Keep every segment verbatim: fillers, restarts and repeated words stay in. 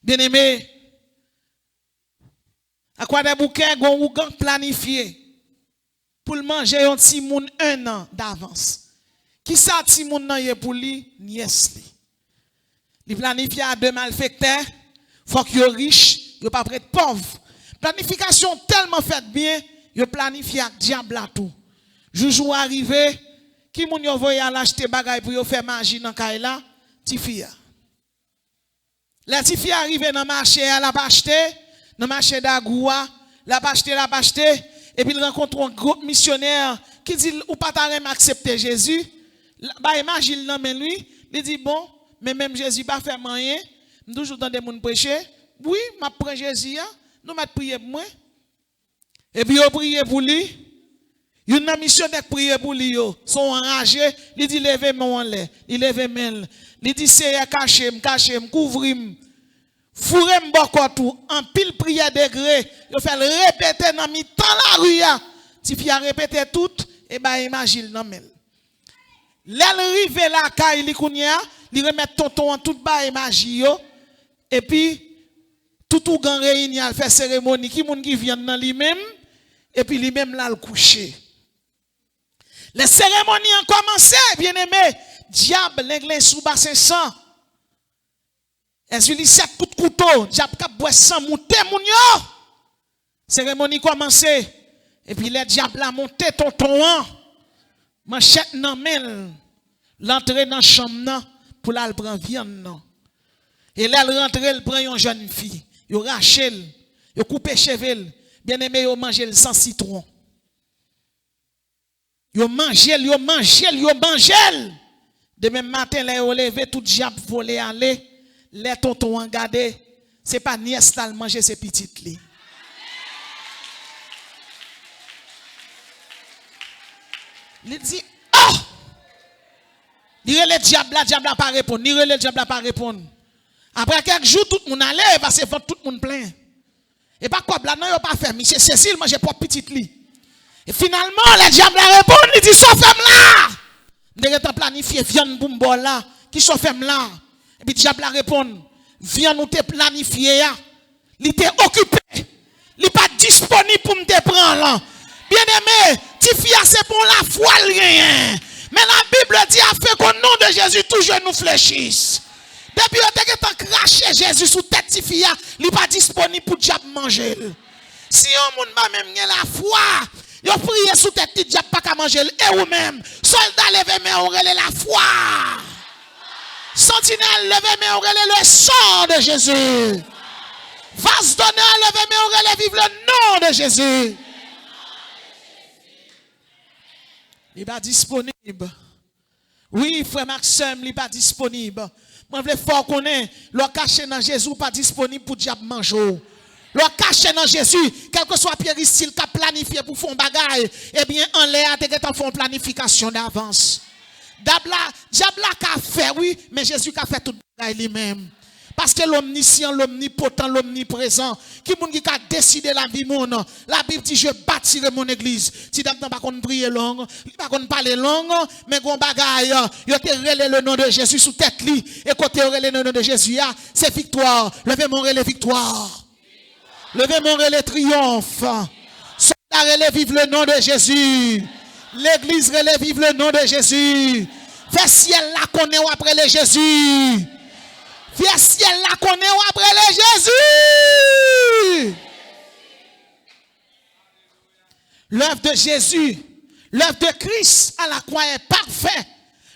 Byeneme, Lakwadèboukè, gen yon ougan k planifye pou l manje yon timoun en an davans. Kisa timoun nan ye pou li? Nyès li. Li planifye a de malfektè, fòk yo rich, yo p ap ret pòv. Planifikasyon tèlman fèt byen, yo planifye ak dyab la tou. Jou jou a rive, ki moun yo voye al achte bagay pou yo fè maji nan kay la? Tifi a. Lè tifi a rive nan mache a, l ap achte, nan mache Dagou a, l ap achte, l ap achte, epi l rankontre yon gwoup misyonè ki di l, "Ou pa ta renmen aksepte Jezi?" L bay maji l nan men l, wi. Li di, "Bon, men menm Jezi pa fè m anyen. M toujou tande moun preche. Wi, m ap pran Jezi a. Nou mèt priye pou mwen." Epi yo priye pou li. Youn nan misyonè k priye pou li yo, se yon anraje, li di, "Leve men w anlè." Li leve men l. Li di, "Seyè, kache m, kache m, kouvri m. Foure m bò kòt ou." Anpil priyè degre, yo fè l repete nan mitan lari a. Tifi a repete tout, e bay maji l nan men l. Lè l rive lakay li kounye a, li remèt tonton an tout bagay maji yo, epi tout ougan reyini al fè seremoni. Ki moun ki vyann nan li menm, epi li menm l al kouche. Lè seremoni an kòmanse, byeneme, dyab lenglen sou basen san. Èzili sèt kout kouto, dyab k ap bwè san moute moun yo. Seremoni kòmanse. Epi lè dyab la monte tonton an, manchèt nan men l, l antre nan chanm nan pou l al pran vyann nan. E lè l rantre, l pran yon jèn fi. Yo rache l, yo koupe cheve l. Byeneme, yo manje l san sitwon. Yo manje l, yo manje l, yo manje l. Demen maten, lè yo leve, tout dyab vole ale. Lè tonton an gade, se pa nyès la l manje, se pitit li. Li di, "Oh!" Li rele dyab la, dyab la pa reponn. Li rele dyab la, pa reponn. Apre kèk jou, tout moun ale, paske vant tout moun plen. E pa kòb la, non, yo pa fè. Misye sezi, l manje pwòp pitit li. E finalman, lè dyab la reponn, li di, "Sa w fè m la? M te gentan planifye vyann pou m ba w la. Kisa w fè m la?" Epi dyab la reponn, "Vyann ou te planifye a, li te okipe. Li pa t disponib pou m te pran l." Byeneme, tifi a se bon lafwa l genyen. Men la Bible dit, afin qu'au nom de Jésus, tout genou fléchisse. Depi yo te gentan krache Jezi sou tèt tifi a, li pa disponib pou dyab manje l. Si yon moun pa menm gen lafwa, yo priye sou tèt li, dyab pa ka manje l. E ou menm, sòlda, leve men w, rele lafwa. Santinèl, leve men w, rele le sang de Jésus. Vas d'honneur, leve men w, rele vive le nom de Jésus. Li pa disponib. Wi, frè m ak sè m, li pa disponib. Mwen vle fè w konnen, lè w kache nan Jezi, ou pa disponib pou dyab manje w. Lè w kache nan Jezi, kèlkeswa peristil k ap planifye pou fè yon bagay, ebyen, anlè a te gentan fè yon planifikasyon davans. Dyab la, dyab la ka fè, wi, men Jezi ka fè tout bagay li menm. Paske l omnisyan, l omnipotan, l omniprezan. Ki moun ki ka deside lavi moun? Labib di, "Je bâtirai mon église." Ti dam nan pa konn priye long, li pa konn pale long, men gon bagay, yo te rele le nom de Jésus sou tèt li. E kote yo rele le nom de Jésus a, se viktwa. Leve men w, rele viktwa. Leve men w, rele triyonf. Sòlda, rele vive le nom de Jésus. Legliz, rele vive le nom de Jésus. Fè syèl la konnen w ap rele Jezi. Fè syèl la konnen w ap rele Jezi. L'œuvre de Jésus, l'œuvre de Christ à la croix est parfaite.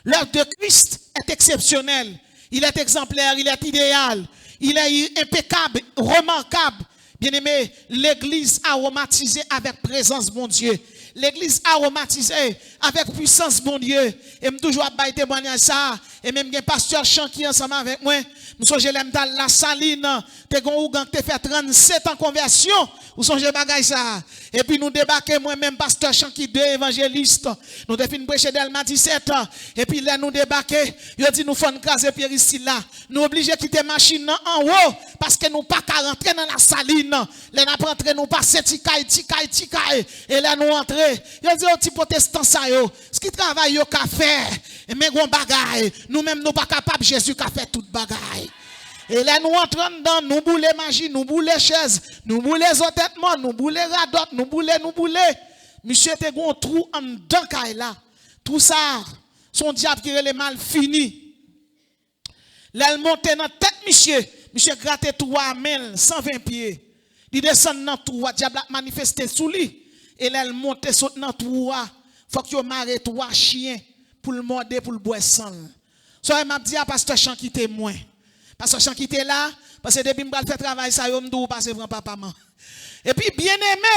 L'œuvre de Christ est exceptionnelle. Il est exemplaire, il est idéal, il est impeccable, remarquable. Byeneme, legliz aromatize avèk prezans Bondye. Legliz aromatize avèk pwisans Bondye. E m toujou ap bay temwanyaj sa a. E menm gen pastè Chanky ansanm avèk mwen. M sonje lè m t al Lasalin, te gen yon ougan ki te fè trannsetan konvèsyon. Ou sonje bagay sa a? Epi nou debake, mwen menm, pastè Chanky, de evanjelis. Nou te fin preche Dèlma disèt. Epi lè nou debake, yo di nou fò n kraze peristil la. Nou oblije kite machin nan anwo, paske nou pa ka rantre nan Lasalin. Lè n ap rantre, nou pase ti kay, ti kay, ti kay. E lè nou antre, yo di, "O, ti pwotestan sa yo, ki travay yo ka fè?" Men gon bagay, nou menm nou pa kapab, Jezi ka fè tout bagay. E lè nou antre anndan, nou boule maji, nou boule chèz, nou boule zo tèt mò, nou boule radòt, nou boule, nou boule. Misye te gen yon twou anndan kay la. Twou sa, se yon dyab ki rele Malfini. Lè l monte nan tèt misye, misye grate twou a men l, san ven pye. Li desann nan twou a, dyab la ap manifeste sou li. E lè l monte sot nan twou a, fòk yo mare twa chen pou l mòde, pou l bwè san l. Sa w wè m ap di a, pastè Chan kite mwen. Pastè Chan kite la, paske depi m pral fè travay sa yo, m di w pase pran papa m. Epi, byeneme,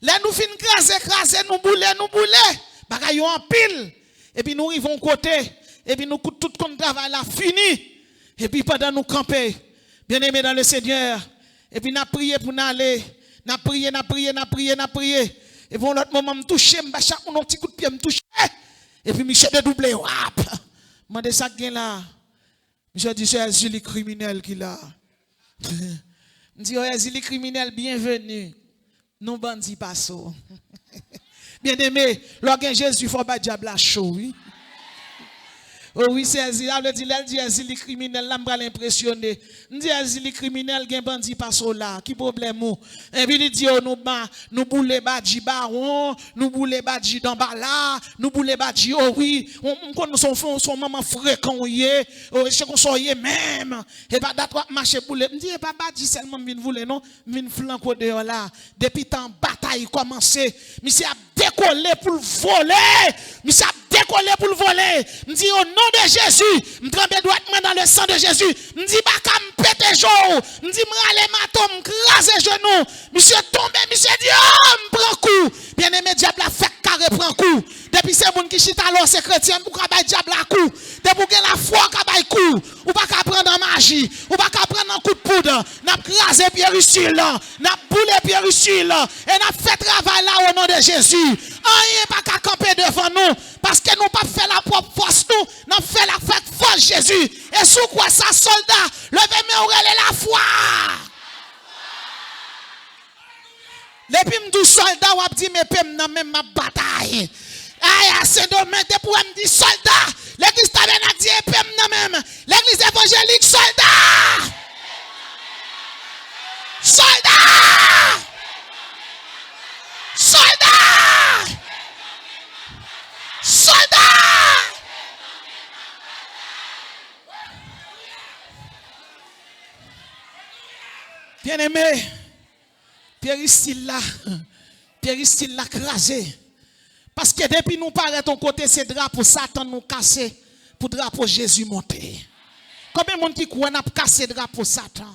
lè nou fin kraze, kraze, nou boule, nou boule, bagay yo anpil. Epi nou rive yon kote, epi nou kout tout konn travay la fini. Epi pandan nou kanpe, byeneme dans le Seigneur, epi n ap priye pou n ale, n ap priye, n ap priye, n ap priye, n ap priye. Epi yon lòt moman, m touche, m ba chak moun yon ti kout pye, m touche. Epi misye dedouble, wap! Mande sa k gen la. Misye di, se Èzili kriminèl ki la. M di, o Èzili kriminèl, byenveni. Nou bandi pase w. Byeneme, lè w gen Jezi, fò w bay dyab la cho, wi. O wi, se Èzili, sa vle di, lè l di Èzili kriminèl la, m pral enpresyone. M di, Èzili kriminèl, gen bandi pase w la. Ki pwoblèm ou? Epi li di, o, nou ba, nou boule badji bawon, nou boule badji danbala, nou boule badji, o wi. M konn se yon, se yon manman frekan w ye. O, se konsa w ye menm. E pa dat w ap mache boule. M di, e pa badji sèlman m vin boule, non. M vin flanke w deyò la. Depi tan batay kòmanse, misye ap dekole pou l vole. Misye ap dekole pou l vole. M di, o non de Jezi, m tranpe dwèt mwen dans le sang de Jésus. M di, baka m pete je w. M di, m rale mato, m kraze jenou. Misye tonbe, misye di, o, m pran kou. Byeneme, dyab la fèk kare pran kou. Depi se moun ki chita la, w se kretyen, ou ka bay dyab la kou. Depi w gen lafwa, w ka bay kou. Ou pa ka pran nan maji. Ou pa ka pran nan kout poud. N ap kraze pye risil. N ap boule pye risil. E n ap fè travay la o non de Jezi. Anyen pa ka kanpe devan nou. Paske nou p ap fè l ak pwòp fòs nou. N ap fè l avèk fòs Jezi. E si w kwè sa, sòlda, leve men w, rele lafwa. Depi m di w sòlda, w ap di m epe m nan men m, m ap batay. Ay, a Sendomeng, depi w wè m di sòlda, legliz Tabènak di epe m nan men m. Legliz evanjelik, sòlda! Sòlda! Sòlda! Sòlda! Byeneme, peristil la, peristil la kraze. Paske depi nou parèt yon kote, se drapo Satan nou kase pou drapo Jezi monte. Konbyen moun ki kwè n ap kase drapo Satan?